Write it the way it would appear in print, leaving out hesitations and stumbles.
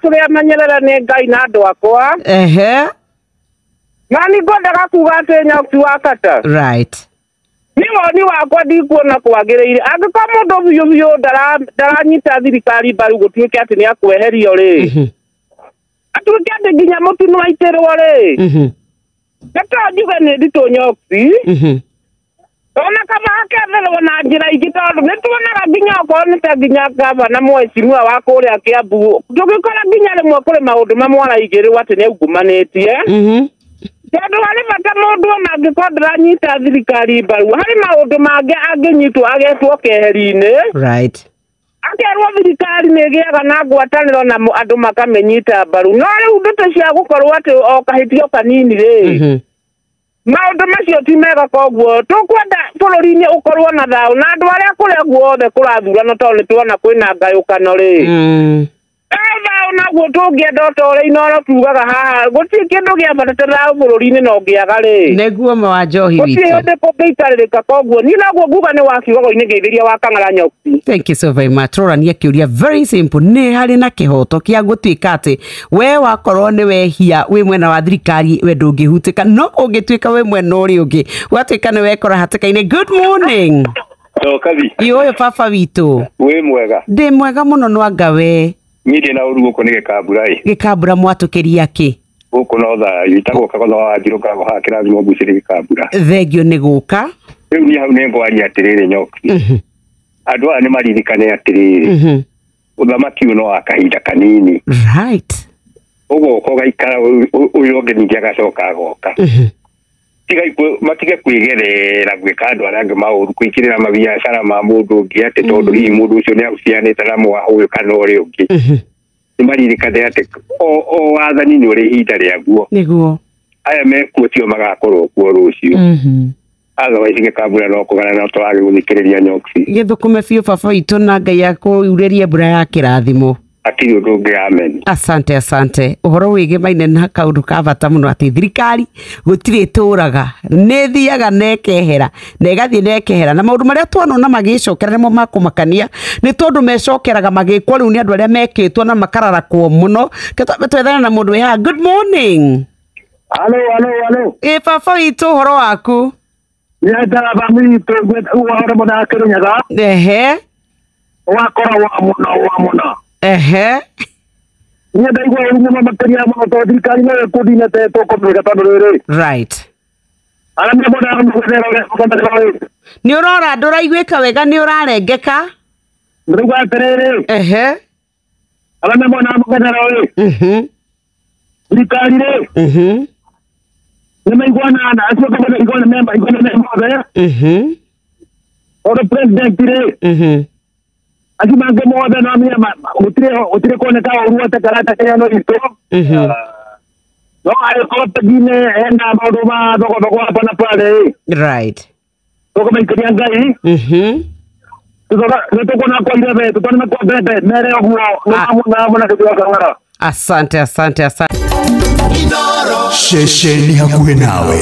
Tũrĩ amenyerere nĩ Ngai na andũ akwa. Ehe. Na nĩ ngwendaga kuga atĩ Nyoki wa kata. Right. Nĩ woni wakwa ndikuona kwagĩrĩire. Angĩkorwo mũndũ biũ biũ ndaranyita thirikari mbaru gũtuĩke atĩ nĩ akweherio rĩ. Atuĩke atĩ nginya mũtino aitĩrwo rĩ. Reke njuge nĩ nditũ Nyoki. Ona kaba haketherwo na njĩra ingĩ tondũ nĩ tuonaga nginya okorwo nĩ ta nginya gavana mheshimiwa wa kũrĩa Kiambu tũgĩkora nginya rĩmwe kũrĩ maũndũ mamwe araigĩrĩrwo atĩ nĩ aungumbanĩtie. Tondũ harĩ bata mũndũ ona angĩkorwo ndaranyita thirikari mbaru harĩ maũndũ mangĩ angĩnyitwo agetwo keheri-inĩ. Right. Akerwo thirikari nĩ ĩgĩaga na ngwatanĩro na andũ makamĩnyita mbaru. No rĩu ndeto cia gũkorwo atĩ o kahĩtio kanini rĩ, maũndũ macio ti mega. Koguo tũkwenda bũrũri-inĩ ũkorwo na thayũ na andũ arĩa kũrĩa guothe kũrathurano tondũ nĩ tuona kwĩna ngayũkano rĩ. Thayũ naguo tũngĩenda o ta ũrĩa Inooro tugaga haha gũtirĩ kĩndũ gĩa bata ta thayũ bũrũri-inĩ na ũngĩaga rĩ. Nĩguo ma wa njohi witũ. Gũtirĩ hĩndĩ kũngĩikarĩrĩka. Koguo niĩ noguo nguga nĩ wa kiugo-inĩ ngeithĩria wa Kang'ara Nyoki. Thank you so very much. Tũrorania kĩũria very simple. Nĩ harĩ na kĩhoto kĩa gũtuĩka atĩ we wakorwo nĩ wehia wĩ mwena wa thirikari we ndũngĩhutĩka, no ũngĩtuĩka wĩ mwena ũrĩa ũngĩ ũgatuĩka nĩ wekora hatĩka-inĩ. Good morning. Nyokabi. Ĩ ũyũ baba witũ. Wĩ mwega. Ndĩ mwega mũno nwanga we. Niĩ ndĩ na ũru gũkũ nĩ Gĩkambura ĩ. Gĩkambura mwatũkĩria kĩ? Gũkũ no thayũ itagwo Kagotho wa Wanjirũ Kagwa haha kĩrathimo Mbucĩrĩ Gĩkambura. Thengio nĩ gũka. Rĩu niĩ hau nĩ ngwaria atĩrĩrĩ Nyoki. Andũ aya nĩ maririkane atĩrĩrĩ. Ũthamaki ũyũ no wa kahinda kanini. Right. Ũgoka ũgaikara ũyũ ũngĩ ningĩ agacoka agoka. Matige kwĩgerera gwĩka andũ arĩa angĩ maũru kũingĩrĩra mabiacara ma mũndũ ũngĩ atĩ tondũ hihi mũndũ ũcio nĩ ahucianĩte na mwaha ũyũ kana ũrĩa ũngĩ. Nĩ maririkane atĩ o wathani nĩ ũrĩ ihinda rĩaguo. Nĩguo. Aya mekuo tio magakorwo kuo rũciũ. Otherwise Gĩkambura no kũgana no tũrage gũthikĩrĩria Nyoki. Gĩthũkũme biũ baba witũ na Ngai akũurĩrie mbura ya kĩrathimo. Akiri ũndũ ũngĩ, amen. Asante asante. Ũhoro wĩgemaine na kaũndũ ka bata mũno atĩ thirikari gũtirĩ ĩtũraga nĩ thiaga na ĩkehera na ĩgathiĩ na ĩkehera na maũndũ marĩa twanona magĩcokera nĩmo makũmakania nĩ tondũ mecokeraga magĩkwo rĩu nĩ andũ arĩa mekĩtwo na makararakwo mũno. Twethane na mũndũ wĩ haha. Good morning. Halo halo halo. Ĩ baba witũ ũhoro waku? Nĩ bamĩrĩ itũ ũhoro mũno Kĩrĩnyaga. Ehe. Wakora wa mũno wa mũno. Ehe. Niĩ ndaigua ũru mũno makĩria mũno tondũ thirikari no ĩkũndinete tũkũmĩga tondũ rĩrĩ. Right. Arĩa me mwena wa mũgethero rĩ. Nĩ ũrora ndũraiguĩka wega nĩ ũrarengeka. Ndĩraigua atĩrĩrĩ. Ehe. Arĩa me mwena wa mũgethero rĩ. Thirikari rĩ. Nĩ maiguana na acio kama iguana mothe. Tondũ president rĩ. Acio mangĩ mothe no menya gũtirĩ kuoneka ũru ate karata kenya no itũ. No angĩkorwo pengine hena maũndũ ma thogothogo hapa na pale. Right. Tũkũmaikĩria Ngai. Nĩ tũkuona kwa irebe tũtone kwa mbembe mere ũguo na mũna kĩndũ Kang'ara. Asante asante asante. Ceceni hakuhĩ nawe.